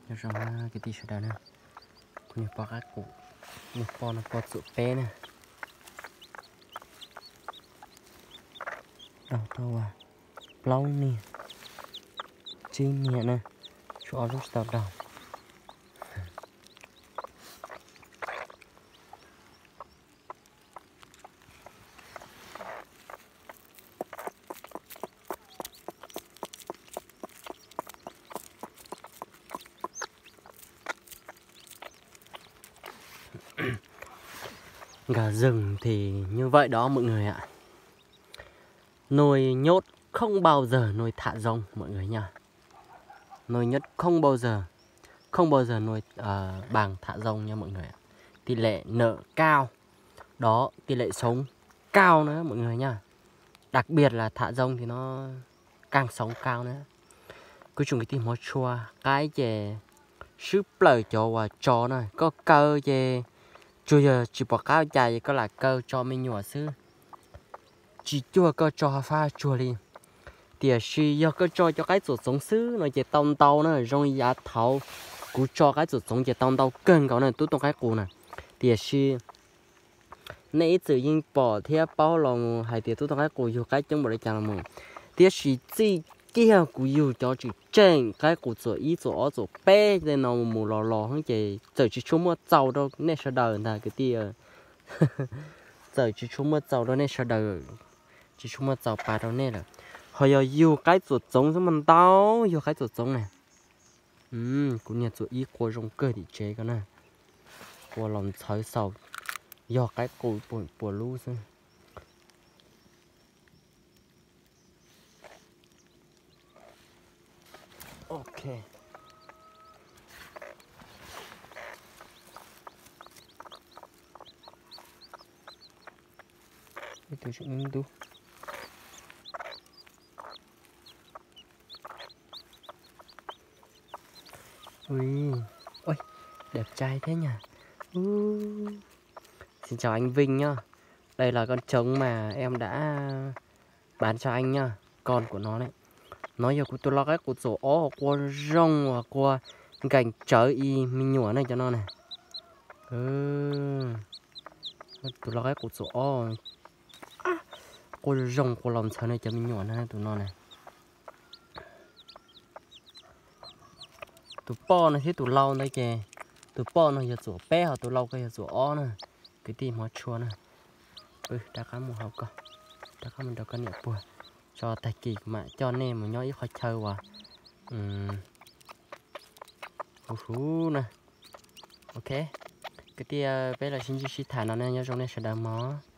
Nyob zoo na kwv tij sawv daws na, kuv niag poj qaib qus, niag poj no poj txuam peb na, daug tau plaub niag, tsib niag na, tshuav ob lub tsis tau daug. Gà rừng thì như vậy đó mọi người ạ. Nuôi nhốt không bao giờ nuôi thả rông mọi người nha. Nuôi nhốt không bao giờ, không bao giờ nuôi, ờ, bằng thả rông nha mọi người ạ. Tỷ lệ nợ cao. Đó, tỷ lệ sống cao nữa mọi người nha. Đặc biệt là thả rông thì nó càng sống cao nữa. Kuv tsoom kwv tij hmov tshua, qaib ces swb plaws cov uas tso na, koj kaw ces tsuas yog tsis pom qab ua cas ces koj lam kaw tso me nyuam xwb, tsis cuag koj tso fab tsuag li. Tiam sis yog koj tso cov qaib txuam txoov xwb no ces tau ntau na, zoo yav thaud kuv tso qaib txuam txoov ces tau ntau kawg nkaus na tub tooj qaib qus na. Tiam sis nej ib txwm yeej pom thiab paub los hais tias tub tooj qaib qus yug qaib coob npaum li cas los mus, tiam sis txij kiag kuv yug cov tseem tseem qaib qus txuam ib txuam ob txuam peb tej no mus los los ces txawm tsis tshua muaj txaus rau nej sawv daws ntag kwv tij. Txawm tsis tshua muaj txaus rau nej sawv daws, tsis tshua muaj txaus pa rau nej lawm. Ho yog yug qaib txuam txoov xwb mas ntau, yug qaib txuam txoov na. Kuv niag txuam ib qua zoo kawg tim tsev ko na, qua los ntxhawv xaus, yog qaib qus puas lub xwb. Ok. Ib tug tseem ntub. Ui, ui, đẹp trai thế nhỉ. Uh. Xin chào anh Vinh nhá. Đây là con trống mà em đã bán cho anh nhá. Con của nó đấy. Nó yog kuv tus lau qaib qus txuam ob qua zoo uas qua nkees tsawv ib me nyuam na cov no na. Tus lau qaib qus txuam ob qua zoo qua laus ntxhawv na cov me nyuam na tus no na. Tus poj no thiab tus lau ntawd ces tus poj no yog txuam peb ho tus lau ko yog txuam ob na. Kwv tij hmov tshua na, pw rov qab mus hauv ko, rov qab mus nrog koj niam puag, tso tag kis kuv mam coj nej mus nyob ib qhov chaw uas huv huv na. Ok, kwv tij, peb los sib ntsib sib tham no na, nyob zoo nej sawv daws mog.